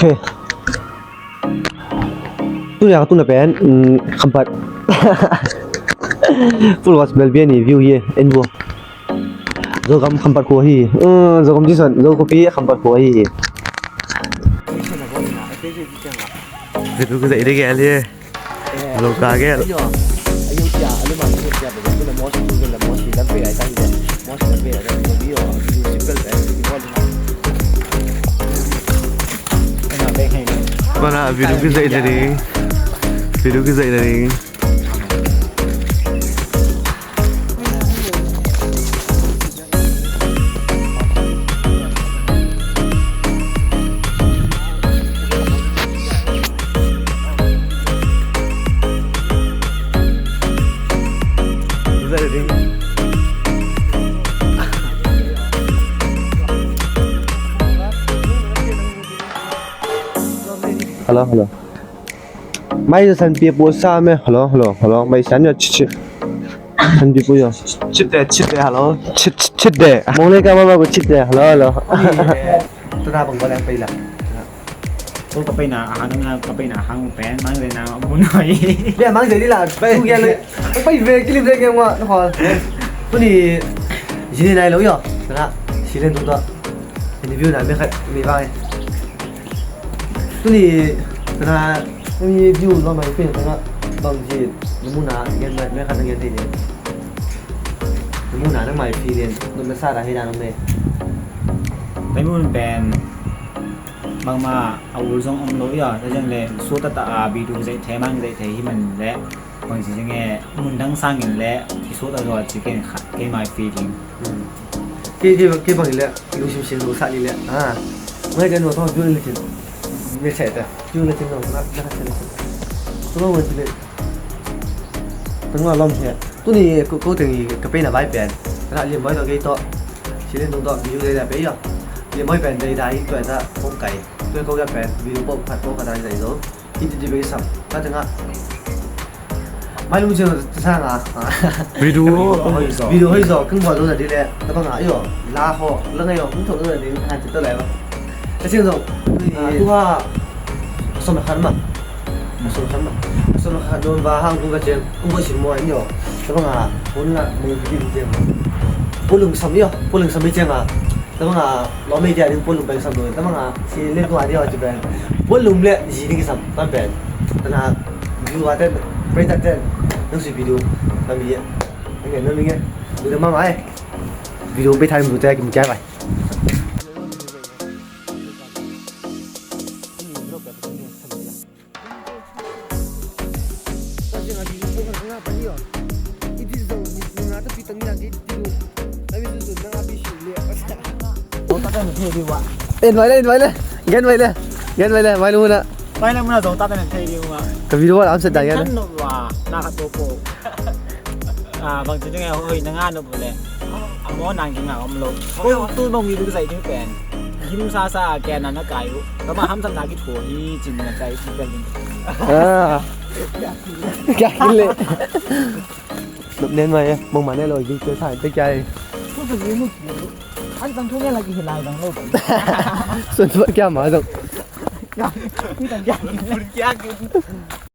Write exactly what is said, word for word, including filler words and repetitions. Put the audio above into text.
Okay. Tuni a ka tunna pen, mm, Khampat. Full watch bel biani view hi, en bo. Zogam Khampat khua hi. Mm, Zogam Jason, Zo kopi Khampat khua hi. Zetu ka zai de gel hi. Lo ka gel. Mana video ki zai de ding. Video ki zai de ding. Hello, hello. Mai san pi pu sa me. Hello, hello, hello. Mai san yo chi chi. San pi pu yo. Chit de, chit de, hello. Chit, chit, chit de. Mong le ka ma ma ko chit de. Hello, hello. Tua na bang ko lang pai la. Ko ka pai na hang na ka pai na hang pen mang de na mun hoi. Bia mang de la. Pai ku ya le. Pai ve kilim de ke wa. Ko. Tuni. Jini nai lo yo. Na. Silen tu to. Interview na me khat mi bang. Tuni tana tuni view lo mai pin tana bang ji namuna gen mai mai khan gen thei ni. Namuna nang mai phi lian num na sa ra hei na nang me. Pai mun pen bangma a ul zong om lo ya ta jeng le su ta ta a bi du zai thei mang zai thei hi man le. Bang ci ciang e, mun dang sangin le i sut a zaw ci ken khat keimah i feeling. Kei, kei, kei bang i le lungsim siang lo sa i le. Ngai kan nuam tawh view le cin. Ngai sai ta view le cin lo na na cin. Tu lo wen ci le. Tang lo lom he. Tuni ko ko teng i ka peina vai pen. Ka lian boi tawh kei tawh. Ci le nung tawh view le le pe ya. Lian boi pen dei dai tawh ta kong kai. Tawh ko ya pen view ko khat ko khat dai dai zo. Iti di bagi sam. Kata nga. Mai lung jeng ta sa nga. Video. Video hoi zo keng buat lo na di le. Tapa nga yo. La ho la nga yo keng thok lo na di. Kata lai ba. Kata zo. Tuha. Som khan ma. Som khan ma. Som khan don ba hang tu ka jeng. Ung ko sim mo yo. Tapa nga. Hun nga mai di di jeng. Pulung sam yo. Pulung sam i jeng nga. Tama nga lawm ei dia ding puanlum pen sam lo. Tama nga si len tua dia ci pen puanlum le zi ding sam tam pen. Tana view a ten pen ta ten nang si video tam bi. Nge nang nge. Video ma mai. Video pe time tu te kim kia bai. En mai le, en mai le. Gen mai le. Gen mai le, mai lu na. Mai le muna zong ta ta nen thei di muna. Ka video wal am set da gen. Kan no wa na ka to po. Ah, bang tu ngai hoi na nga no le. Amo nang ki nga om lo. Ko tu bang mi du zai ding pen. Gim sa sa ke na na kai u. Ka ma ham sam na ki tho hi cin na kai ki pel ding. Ah. Kya kile. Nop nen mai, mong ma ne lo, gil te sa te kya e. Ko tu ni mu. An tang thu ne la ki hilai dang lo. Sun fa kya ma dong. Kya. Ki tang kya. Kya ki.